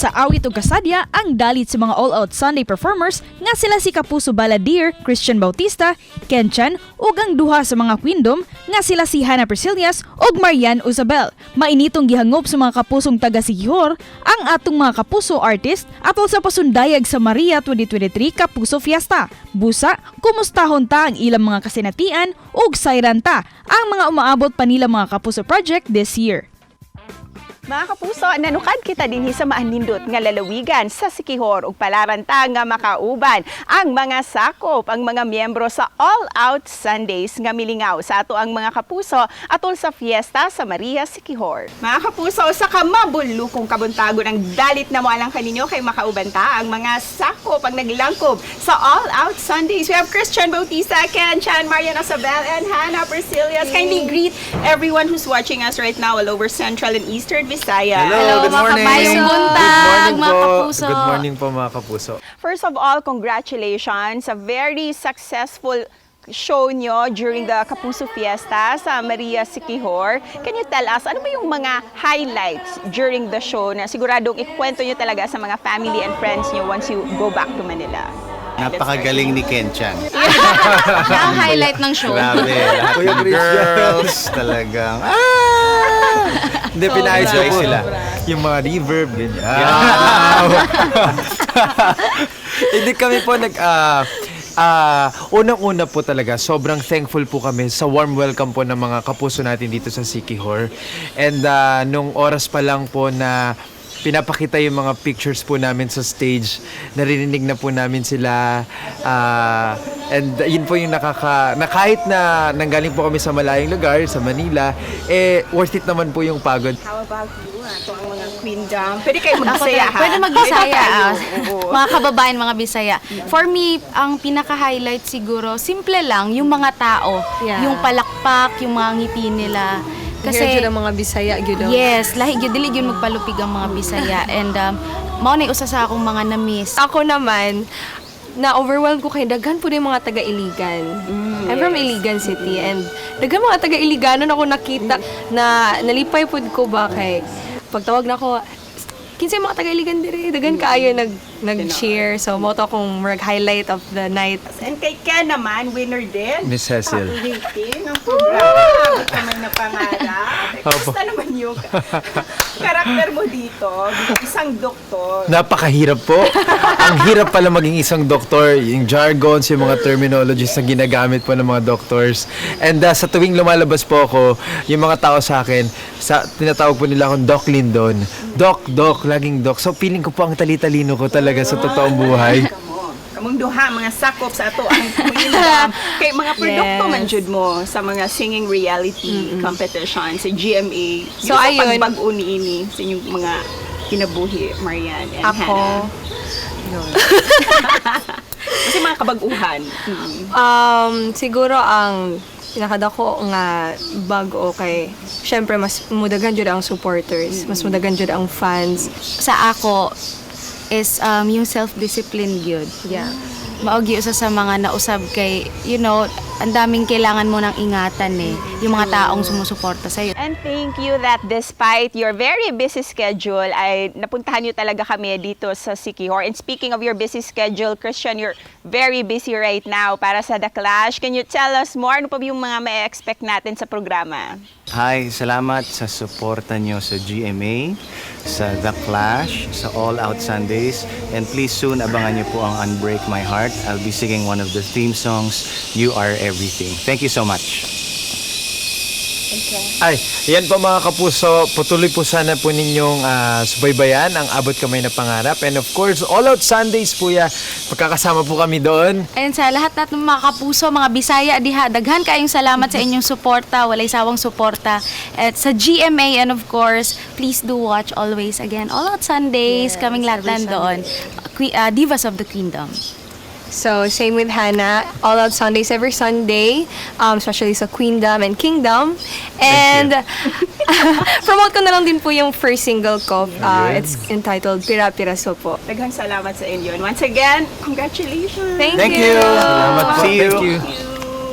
sa awit ug kasadya ang dalit sa mga All Out Sunday performers nga sila si Kapuso Balladeer Christian Bautista, Ken Chan ug ang duha sa mga Queendom nga sila si Hannah Priscillas ug Marian Usabel. Mainitong gihangop sa mga kapusong taga Siquijor ang atong mga kapuso artist atol sa pasundayag sa Maria 2023 Kapuso Fiesta. Busa, kumustahon ta ang ilang mga kasinatian ug sayran ta ang mga umaabot pa nila mga kapuso project this year. Mga kapuso, nanukad kita dinhi sa maanindot nga lalawigan sa Siquijor ug palaran ta nga makauban ang mga sakop, ang mga miyembro sa All Out Sundays nga milingaw sa ato ang mga kapuso atol sa fiesta sa Maria Siquijor. Mga kapuso, sa kamabulukong kabuntagon ang dalit na mo alang kaninyo kay makauban ta ang mga sakop ang naglangkob sa All Out Sundays. We have Christian Bautista, Ken Chan, Marian Osabel, and Hannah Priscillas. Kindly greet everyone who's watching us right now all over Central and Eastern Visayas. Hello, Hello, good mga morning. kabayong buntag, Good morning mga po. Kapuso. Good morning po, mga kapuso. First of all, congratulations sa very successful show nyo during the Kapuso Fiesta sa Maria Siquijor. Can you tell us, ano ba yung mga highlights during the show na siguradong ikwento nyo talaga sa mga family and friends nyo once you go back to Manila? Napakagaling ni Ken Chan. Siya ang highlight ng show. Grabe, lahat Kuya ng Christian. girls talagang, ah! Hindi, pinaayos ko Enjoy po sila. yung mga reverb, ganyan. Hindi kami po nag... Unang-una po talaga, sobrang thankful po kami sa warm welcome po ng mga kapuso natin dito sa Siquijor. And nung oras pa lang po na pinapakita yung mga pictures po namin sa stage, naririnig na po namin sila. And yun po yung nakaka... Na kahit na nanggaling po kami sa malayong lugar, sa Manila, eh, worth it naman po yung pagod. How about you? Ato ang mga queendom. Pwede kayo magbisaya, ha? Pwede magbisaya. Pwede kayo, Ah. oo. Mga kababayan, mga Bisaya. For me, ang pinaka-highlight siguro, simple lang, yung mga tao. Yung palakpak, yung mga ngiti nila. Kasi Kasi, jud ang mga Bisaya gyud ang- Yes, lahi gyud, dili gyud magpalupig ang mga Bisaya. And mao na usa sa akong mga na-miss. Ako naman, na-overwhelm ko kay daghan po yung mga taga-Iligan. I'm from Iligan City and daghan mga taga-Iliganon ako nakita na nalipay pud ko ba kay pagtawag na ako, kinsay mga taga-Iligan dire, daghan kaayo nag-cheer. So mao to akong murag highlight of the night. And kay Ken naman, winner din. Miss Cecil. Top rating ang programa. Abot Kamay na Pangarap. Eh, Opo. kumusta naman yung karakter mo dito bilang isang doktor? Napakahirap po. Ang hirap pala maging isang doktor. Yung jargons, yung mga terminologies na ginagamit po ng mga doctors. And sa tuwing lumalabas po ako, yung mga tao sa akin, tinatawag po nila akong Doc Lindon. Doc, Doc, laging Doc. So feeling ko po ang tali-talino ko talaga sa totoong buhay. Kamo. Kamong duha, mga sakop sa ato ang queendom. Kay mga produkto man jud mo sa mga singing reality competition sa GMA. So, So, sa ayun. pagbag-o niini sa inyong mga kinabuhi, Marian and Ako, Hannah. Kasi mga kabaguhan. Siguro ang pinakadako nga bag-o kay syempre mas mudaghan jud ang supporters, mas mudaghan jud ang fans. Sa ako is yung self-discipline gyud. Mao gyud usa sa mga nausab kay ang daming kailangan mo nang ingatan eh, yung mga taong sumusuporta sa. And thank you that despite your very busy schedule, ay napuntahan niyo talaga kami dito sa Siquijor. And speaking of your busy schedule, Christian, you're very busy right now para sa The Clash. Can you tell us more? Ano pa ba yung mga ma-expect natin sa programa? Hi, salamat sa suporta nyo sa GMA, sa The Clash, sa All Out Sundays, and please soon abangan nyo po ang Unbreak My Heart. I'll be singing one of the theme songs, "You Are Everything." Thank you so much. Ay, yan po, mga kapuso, patuloy po sana po ninyong subaybayan ang Abot Kamay na Pangarap. And of course, All Out Sundays po ya, magkakasama po kami doon. Ayun, sa lahat natin mga kapuso, mga Bisaya diha, daghan kayong salamat sa inyong suporta, walay sawang suporta. At sa GMA and of course, please do watch always again All Out Sundays, kaming lahat nandoon. Divas of the Queendom. So, same with Hannah. All Out Sundays every Sunday, especially sa Queendom and Kingdom. And promote ko na lang din po yung first single ko. It's entitled "Pira Piraso" po. Daghang salamat sa inyo. And once again, congratulations! Thank Thank you. you! Salamat po. See you. Thank you. Thank you.